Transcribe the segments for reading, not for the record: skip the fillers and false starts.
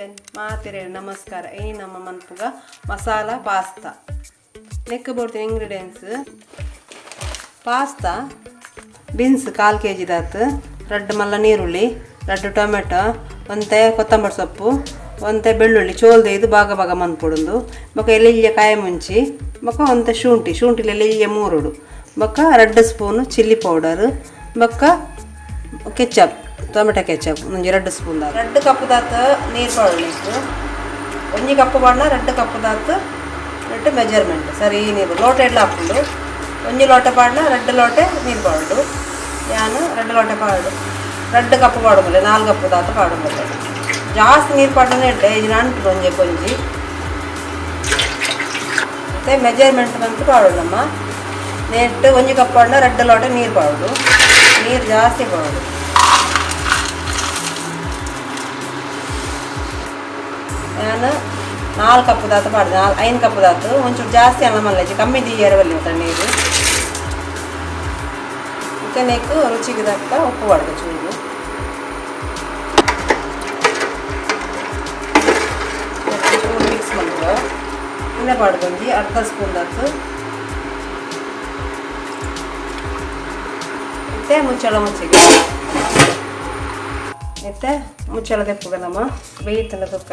Kitchen ಮಾತೆರೆ ನಮಸ್ಕಾರ. ಈ ನಮ್ಮ ಮನ್ಪುಗ ಮಸಾಲ ಪಾಸ್ತಾ. ನೆಕ್ ಬೋಡ್ತಿನ ingredients: pasta, beans 1/4 K G ದಾತ್, ರಡ್ಡ್ ಮಲ್ಲ ನೀರುಳ್ಳಿ, ರಡ್ಡ್ ಟೊಮೆಟೊ, ಒಂತೆ ಕೊತ್ತಂಬರಿ ಸೊಪ್ಪು, ಒಂತೆ ಬೆಳ್ಳುಳ್ಳಿ ಚೋಲ್ದೆ ಇದು ಭಾಗ ಭಾಗ ಮನ್ಪೊಡುಂದು, ಬೊಕ ಎಲ್ಯ ಕಾಯಿ ಮುಂಚಿ, ಬೊಕ ಒಂತೆ ಶುಂಠಿ, ಶುಂಠಿಲ ಎಲ್ಯ ಮೂರುಡು, ಬೊಕ 2 ಸ್ಪೂನು ಚಿಲ್ಲಿ ಪೌಡರ್, ಬೊಕ ಕೆಚಪ್, ಟೊಮೆಟೊ ಕೆಚಪ್ ಒಂಜಿ 2 ಸ್ಪೂನ್. 2 ಕಪ್ ದಾತ್ ನೀರು ಪಾಡೊಡು. 1 ಕಪ್ ಪಾಡ್ನ 2 ಕಪ್ ದಾತ್ ನೆಟ್ ಮೆಜರ್ಮೆಂಟ್ ಸರಿ. ನೀರು ಲೋಟ ಎಡ್ಲ ಆಪುಂಡು. 1 ಲೋಟ ಪಾಡ್ನ 2 ಲೋಟೆ ನೀರು ಪಾಡೊಡು. ಯಾನ್ 2 ಲೋಟೆ ಪಾಡು, 2 ಕಪ್ ಪಾಡೊಂದುಲ್ಲೆ, 4 ಕಪ್ ದಾತ್ ಪಾಡೊಂದುಲ್ಲೆ. ಜಾಸ್ತಿ ನೀರು ಪಾಡ್ನ ಎಡ್ಡೆ, ಇಜ್ಜಿಂಡ ಅಂಟುಂಡು ಒಂಜೆ ಕೊಂಜಿ. ಮತ್ತು ಮೆಜರ್ಮೆಂಟ್ ಮಂತ್ ಪಾಡೊಡು ನಮ್ಮ. ನೆಟ್ 1 ಕಪ್ ಪಾಡ್ನ 2 ಲೋಟೆ ನೀರು ಪಾಡೊಡು. ನೀರು ಜಾಸ್ತಿ ಪಾಡೊಡು. ಯಾನ್ 4 ಕಪ್ ದಾತ್ ಪಾಡ್ದೆ, 4 5 ಕಪ್ ದಾತ್. ಒಂಚೂರು ಜಾಸ್ತಿ ಅಲ್ಲ ಮಲ್ಲಜಿ, ಕಮ್ಮಿ ದೀಯರೆ ಬಲ್ಲಿ ಮಾತ್ರ ನೀರು. ಮತ್ತು ನೆಕ್ ರುಚಿಗೆ ತಕ್ಕ ಉಪ್ಪು ಪಾಡ್ದು ಚೂರು. ಚೂರು ಮಿಕ್ಸ್ ಮಲ್ಪುವ. ಎಣ್ಣೆ ಪಾಡ್ದು ಒಂಜಿ ಅರ್ಧ ಸ್ಪೂನ್ ದಾತ್. ಮತ್ತು ಮುಚ್ಚಳ ಮುಚ್ಚಿಗೆ. ಮತ್ತು ಮುಚ್ಚಳ ದೆಪ್ಪುಗ ನಮ್ಮ ಬೇಯ್ತಂಡ ತುಕ್ಕ.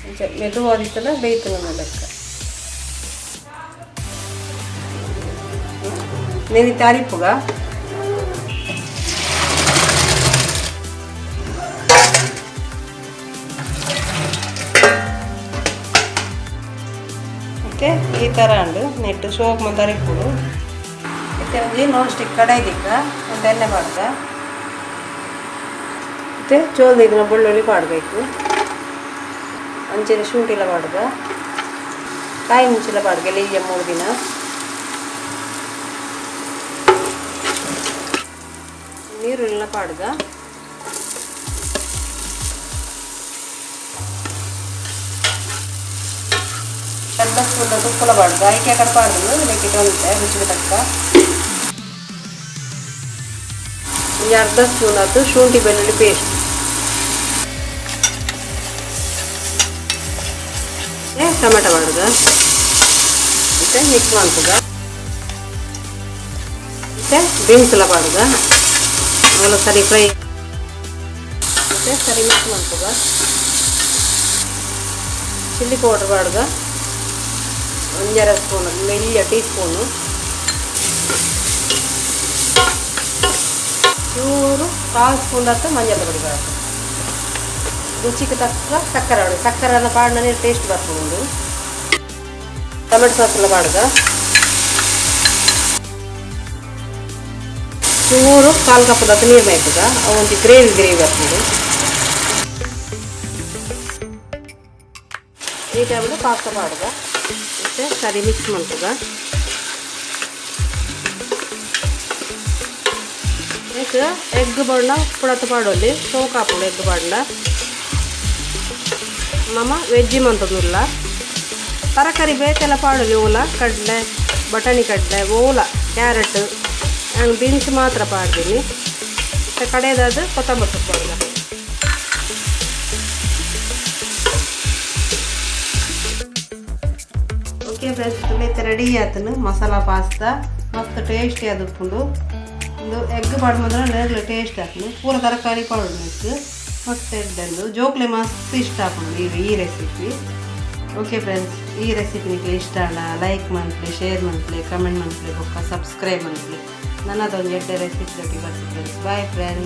ಇಂಚ ಮೆದುವಾದಿತ್ತಲ್ಲ, ಬೇಯ್ತುಂಡ ಲೆಕ್ಕ. ನೆನಿ ತಾರಿಪುಗ. ಮತ್ತು ಈ ಥರ ಉಂಡು ನೆಟ್ಟು ಶೋಕ್ ಮಂತ ಇಪ್ಪುಡು. ಮತ್ತು ಒಂಜಿ ನಾನ್ ಸ್ಟಿಕ್ ಕಡಾಯಿ ದಿಕ್ಕ, ಒಂದು ಎಣ್ಣೆ ಪಾಡ್ದ. ಮತ್ತು ಚೋಲ್ದಿನ ಬೆಳ್ಳುಳ್ಳಿ ಪಾಡಬೇಕು. ಅಂಚನೆ ಶುಂಠಿಲ ಪಾಡ್ದ, ಕಾಯಿ ಮುಂಚಿಲ ಪಾಡ್ಗ ಎಲ್ಲಿಯ 3 ದಿನ. ನೀರುಳ್ಳಿನ ಪಾಡ್ದ. ಅರ್ಧ ಸ್ಪೂನ್ ತುಪ್ಪಲ ಪಾಡ್ದ. ಐಕೆ ಕಡೆ ಪಾಡ್ದು ಲೆಕ್ಕಿಟ್ಟು ಒಂತೆ ರುಚಿಗೆ ತಕ್ಕ. ಈ ಅರ್ಧ ಸ್ಪೂನ್ ಆತು ಶುಂಠಿ ಬೆಳ್ಳುಳ್ಳಿ ಪೇಸ್ಟ್. ಟೊಮೆಟೊ ಪಾಡ್ದ. ಮತ್ತು ಮಿಕ್ಸ್ ಮನ್ಪುಗ. ಮತ್ತು ಬೀನ್ಸ್ ಎಲ್ಲ ಪಾಡ್ದ. ಅವೆಲ್ಲ ಸರಿ ಫ್ರೈ. ಮತ್ತು ಸರಿ ಮಿಕ್ಸ್ ಮನ್ಪುಗ. ಚಿಲ್ಲಿ ಪೌಡರ್ ಪಾಡ್ದ, 1.5 ಸ್ಪೂನ್, ಮೆಲ್ಲಿಯ ಟೀ ಸ್ಪೂನು. ಚೂರು 1/4 ಸ್ಪೂನ್ ಆತು ಮಂಜಲ್ ಪೊಡಿ ಪಾಡ್ದು. ರುಚಿಗೆ ತಕ್ಕ ಸಕ್ಕರೆ ಪಾಡು. ಸಕ್ಕರೆ ಪಾಡ್ನನೆ ಟೇಸ್ಟ್ ಬರ್ಪುಂಡು. ಟೊಮೆಟೊ ಸಾಸ್ ಎಲ್ಲ ಪಾಡ್ದ. ಚೂರು 1/4 ಕಪ್ ದಾತ್ ನೀರು ಮೈಪುಗ. ಅವು ಒಂಜಿ ಗ್ರೇವಿ ಗ್ರೇವಿ ಬರ್ಪುಂಡು. ಈ ಟೈಮ್ಡು ಪಾಸ್ತಾ ಪಾಡ್ದ. ಮತ್ತು ಸರಿ ಮಿಕ್ಸ್ ಮನ್ಪುಗ. ಎಗ್ ಎಗ್ ಬೋಡ ಪುಡತ್ ಪಾಡೊಲಿ, ಸೋಕ್ ಆಪುಂಡು ಎಗ್ ಪಾಡ್ಂಡ. ನಮ ವೆಜ್ಜಿ ಮಂತೊಂದುಲ್ಲ. ತರಕಾರಿ ಬೇತೆಲ್ಲ ಪಾಡೊಲಿ, ಓಲ ಕಡಲೆ, ಬಟಾಣಿ ಕಡಲೆ, ಓಲ ಕ್ಯಾರೆಟ್. ನಾನು ಬೀನ್ಸ್ ಮಾತ್ರ ಪಾಡ್ದೀನಿ. ಮತ್ತು ಕಡೆಯದಾದ ಕೊತ್ತಂಬರಿ ಸೊಪ್ಪು ಪಾಡ್ದ. ಓಕೆ ಫ್ರೆಂಡ್ಸ್, ರೆಡಿ ಆತನು ಮಸಾಲ ಪಾಸ್ತಾ. ಮಸ್ತ್ ಟೇಸ್ಟಿ ಆದುಪ್ಪುಂಡು ಉಂದು. ಎಗ್ ಪಾಡ್ ಮಾತ್ರ ನೇರ್ಲ ಟೇಸ್ಟ್ ಆಪುಂಡು. ಪೂರ ತರಕಾರಿ ಪಾಡೊಡು ನೆಕ್ಕ್. ಮಸ್ತ್ ಎಡ್ಡೆ, ಜೋಕ್ಲೆ ಮಸ್ತ್ ಇಷ್ಟ ಆಪುಂಡು ಈ ಈ ರೆಸಿಪಿ. ಓಕೆ ಫ್ರೆಂಡ್ಸ್, ಈ ರೆಸಿಪಿ ನಿಕ್ಲೆ ಇಷ್ಟ ಆಂಡ ಲೈಕ್ ಮನ್ಪುಲೆ, ಶೇರ್ ಮನ್ಪುಲೆ, ಕಮೆಂಟ್ ಮನ್ಪುಲೆ, ಬೊಕ್ಕ ಸಬ್ಸ್ಕ್ರೈಬ್ ಮನ್ಪುಲೆ. ನನ್ನದೊಂದು ಎಡ್ಡೆ ರೆಸಿಪಿ ದೊಟ್ಟಿಗೆ ಬರ್ತೀನಿ ಫ್ರೆಂಡ್ಸ್. Bye friends.